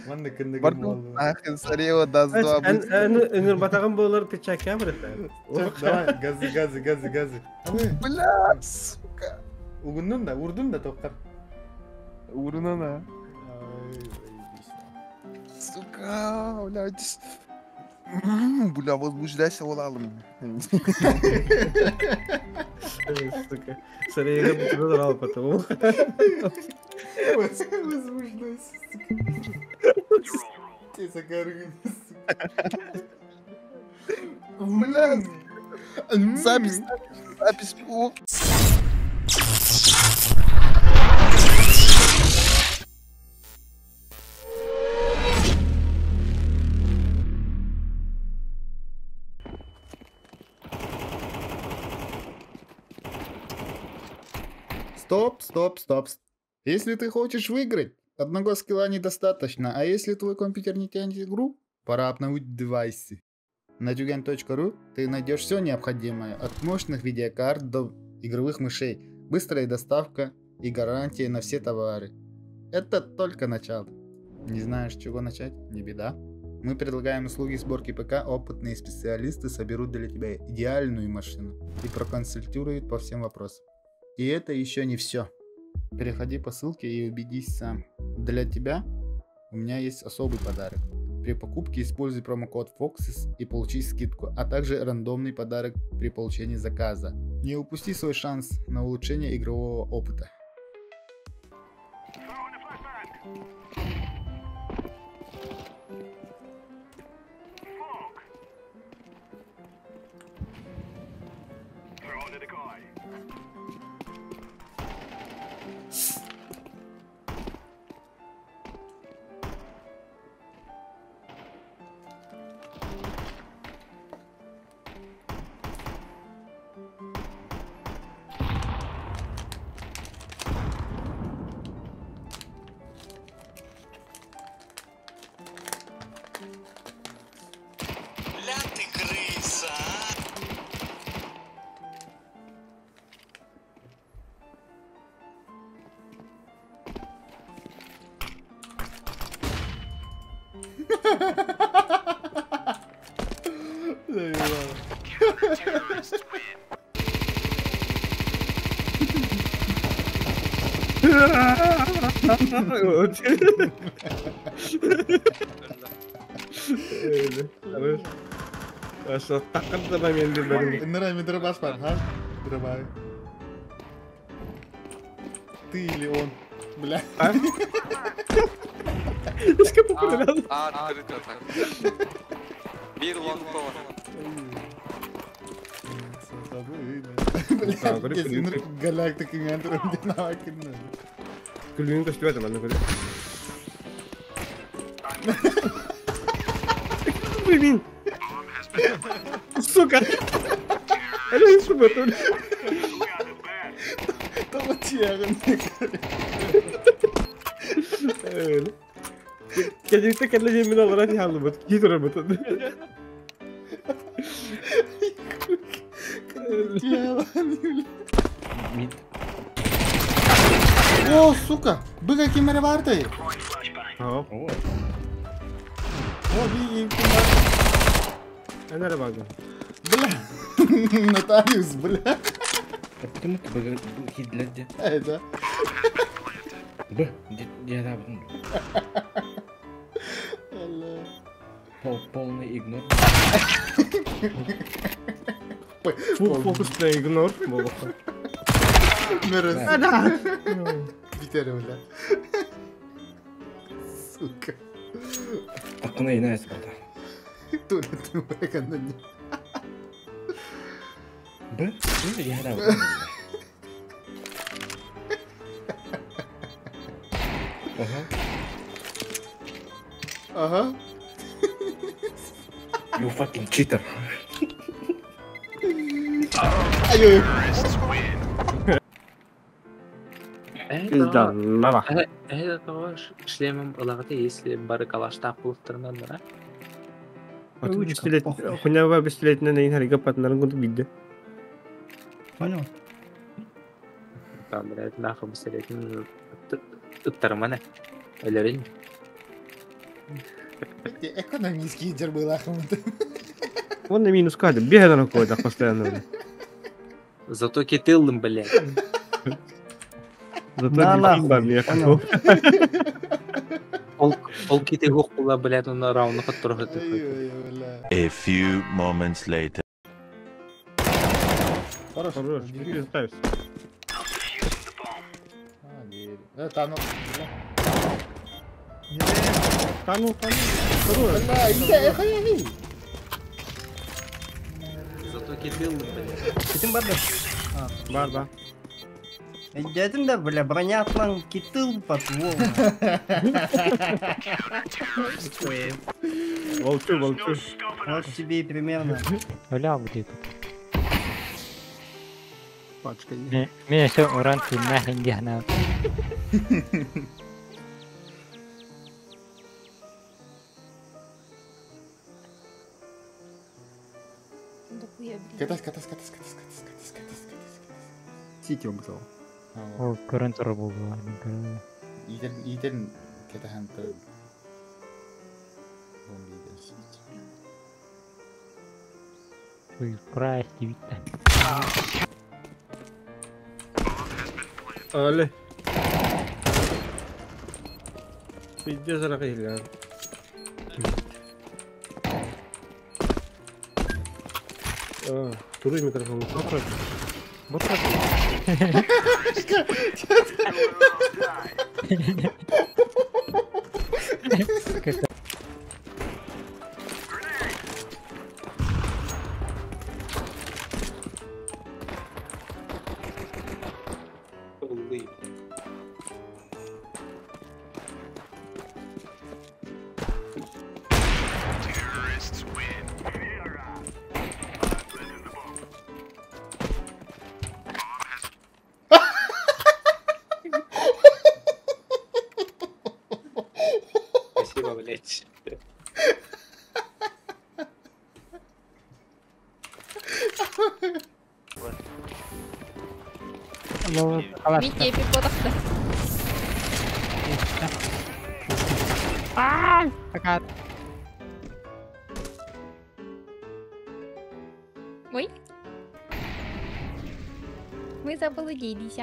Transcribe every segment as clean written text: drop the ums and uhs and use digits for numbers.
Манна кынныгын Бардым буолла. нахрен Сарева даст два быстро. Ыҥырбатаҕым буолар перчаткаҕа барыта. Давай, газы, газы, газы, газы. Бля, сука. Угуннун да, урдун да тоқтар. Урунана. Сука, блядь. Бля, возбуждайся, олалым. Сука. Сарайга бүтүнэн орал потом. Возбуждайся, сука. Ты закарган, сука. Бля, запись, запись. О. Стоп, стоп, стоп. Если ты хочешь выиграть, одного скилла недостаточно, а если твой компьютер не тянет игру, пора обновить девайсы. На jugen.ru ты найдешь все необходимое, от мощных видеокарт до игровых мышей, быстрая доставка и гарантия на все товары. Это только начало. Не знаешь, с чего начать? Не беда. Мы предлагаем услуги сборки ПК, опытные специалисты соберут для тебя идеальную машину и проконсультируют по всем вопросам. И это еще не все. Переходи по ссылке и убедись сам. Для тебя у меня есть особый подарок. При покупке используй промокод FOXES и получи скидку, а также рандомный подарок при получении заказа. Не упусти свой шанс на улучшение игрового опыта. Ля ты крыса, а! Такыр да мен билбедим. Нырай мен дробаш бар, ха? Дробай. Ты или он? Бля. А? Иске популярно. А, открыто так. Бир лонг бар. Бля, Галактика Күлүүнүн көстүбэт манна көрө. Блин. Сука. Әле шубатыр. Тоҕо тиэҕин Кэлиитэ кэллэ диэн мин олорон хааллыбыт. Кии турарбыт. О, сука! Быга ким эрэ баартай? О, О, би ким бар. Эн эрэ бааргын. Бля! Нотариус, бля! Почему ты б хидлерде? Это. Б, я Полный игнор. Фокус на игнор. Питер, бля. Сука. Такына инайс, братан. Туля, ты моя Б, я Ага. Ага. You fucking cheater. Ай-ой. Пизда, Это шлемом ылаҕыта если бары калаштаах булуктарынан да. Пистолет, хуйня пистолетинен эйин харига патнарын курдук бидде. Понял? Там, блядь, нахуй пистолетин ыттарымана. Өлөрүн. Экономический дербылахым. Вон на минус кадр, бегай на рукой, так постоянно. Зато китылым, блядь. Зато На нахуй, бомбе. понял. Ол кити хуқпула, блядь, он раунд которого ты. Ой-ой-ой, бля. A few moments later. Хорош. Хорош, Дверь. ты ставишься. А, дверь. Там, ну, бля. Та ну, та ну. Хорош. Бля, иди, эх, Зато китылым, блядь. Китим бар да. Бар, бар. Дедим да, бля, броня атлан китыл под волну. Волчу, волчу. Вот тебе и примерно. Бля, будет. Пачка. Меня все уранцы нахрен дихна. Катась, катась, катась, катась, катась, катась, катась, катась. Сити обзал. О, көрөн турар буолла. Итер, итер, катахан то. Бомби. Ой, прости, Витя. Але. Пиздец, рахилля. А, туруй микрофон. Вот так. Улы. Спасибо, блядь. Митя, пипотахта. Пока. Ой. Мы заблудились.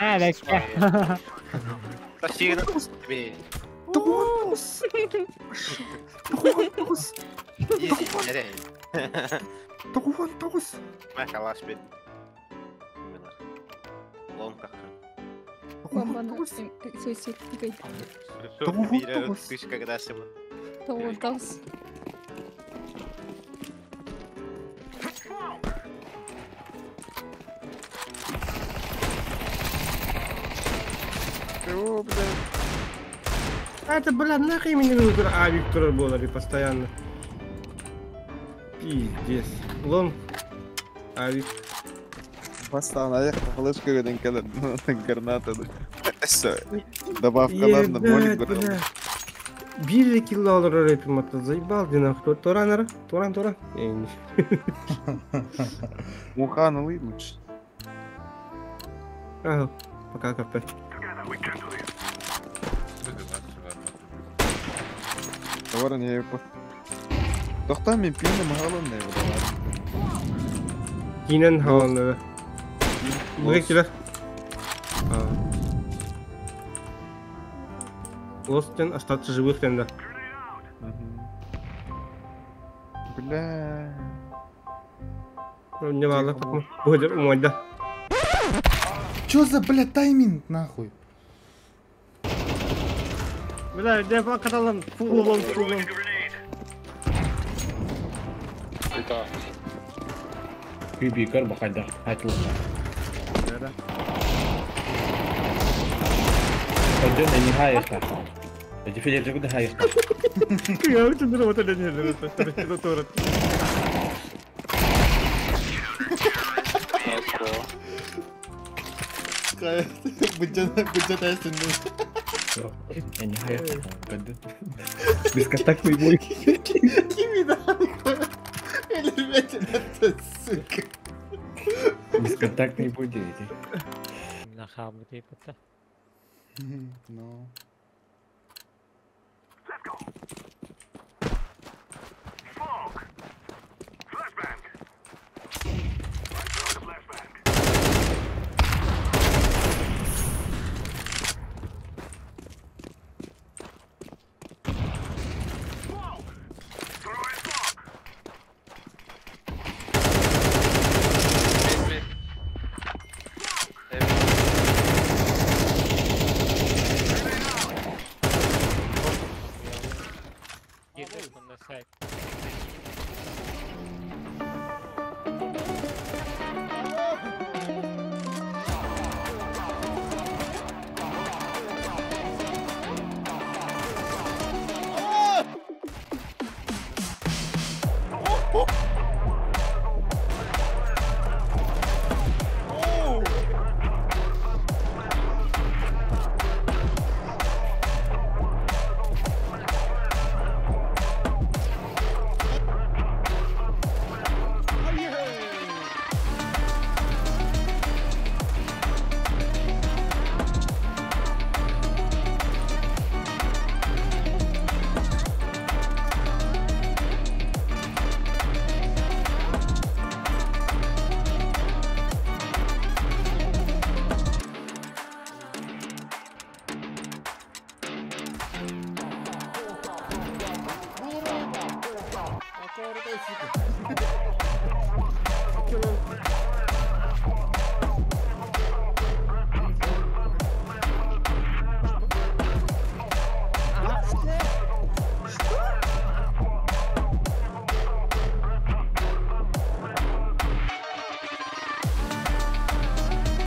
А, Спасибо тебе. Тоғыз! Тоғыз! Тоғыз! Тоғыз! Калаш бет. Лонг Бомбану. Суицид. Тоғыз. Когда сема. Тоғыз. О, блядь. А это, бля, нахуй меня выбор А, Виктора Болари постоянно. Пиздец. Лон. Авик. Бастан аяқта флешка деген келеді. Граната. Все. Добавкаларны молик Ебать, бір. бля. Бир кило алыр рэпим ата. Заебал нахуй. Туран, ара. Туран, туран. Эй, не. Мухан лучше. Ага. Пока, капе. Товар не по. Тоқта мен пині мағалын не бұдалар. Кинен халаны. Бұға келер. Лостен остаться живых тенда. Бля. Не ладно, будет умойда. Чё за, бля, тайминг, нахуй? Бля, я покаталам. Фулон, фулон. Бибикер бақайда айтылған. Один не хайха. Дефилер же хайха. Я очень здорово, это не это. Бюджет эстин. Не хайха. Бесконтактный бой. Кимина. Заметили это, сука. Бесконтактный будет эти. Нахабы типа. Ну. Mid, mid. Evet. Girdi bunda sahip.